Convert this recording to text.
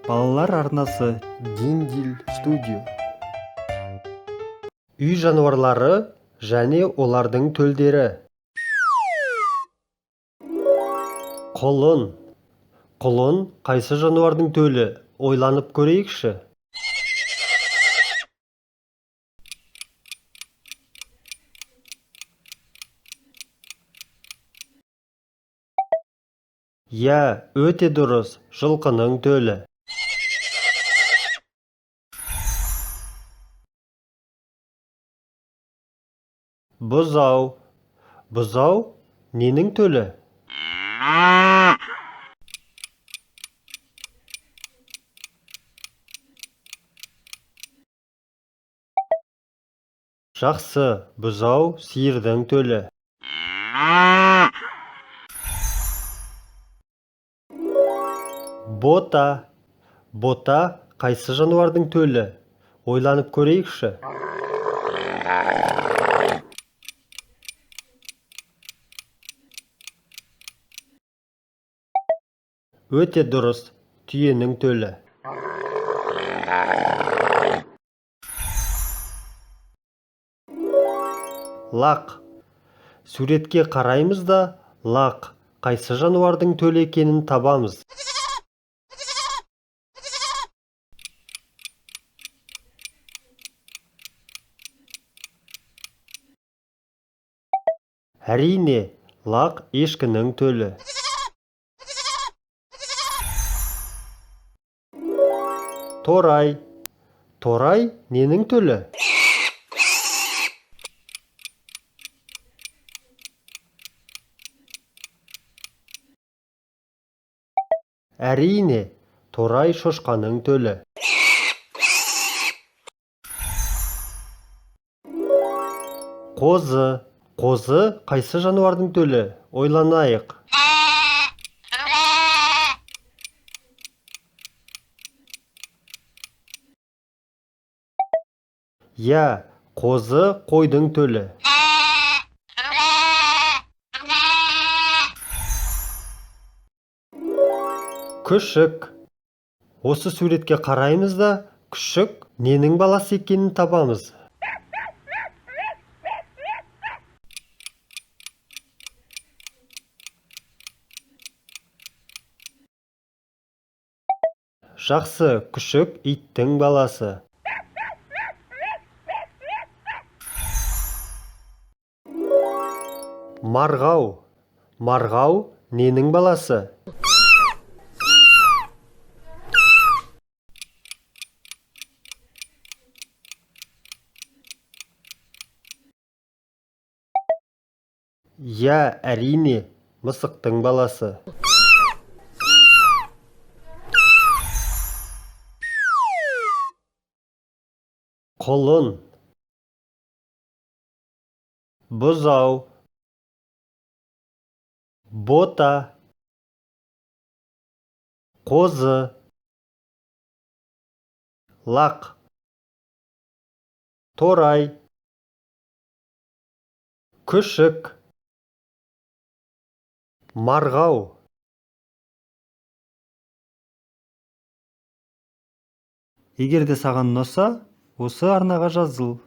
Балалар арнасы. Диндил студио. Үй жануарлары және олардың төлдері. Құлын. Құлын қайсы жануардың төлі? Ойланып көрейікші. Иә, өте дұрыс, жылқының төлі. Бұзау. Бұзау ненің төлі? Жақсы, бұзау сиырдың төлі. Бота. Бота қайсы жануардың төлі? Ойланып көрейікші. Өте дұрыс, түйенің төлі. Лақ. Суретке қараймыз да, лақ қайсы жануардың төлі екенін табамыз. Әрине, лақ ешкінің төлі. Торай. Торай ненің төлі? Әрине, торай шошқаның төлі. Қозы. Қозы қайсы жануардың төлі? Ойланайық. Иә, қозы қойдың төлі. Күшік. Осы суретке қараймыз да, күшік ненің баласы екенін табамыз. Жақсы, күшік иттің баласы. Марғау. Марғау ненің баласы? Иә, әрине, мысықтың баласы. Құлын. Бұзау. Бота. Қозы. Лақ. Торай. Күшік. Марғау. Егер де саған ұнаса, осы арнаға жазыл.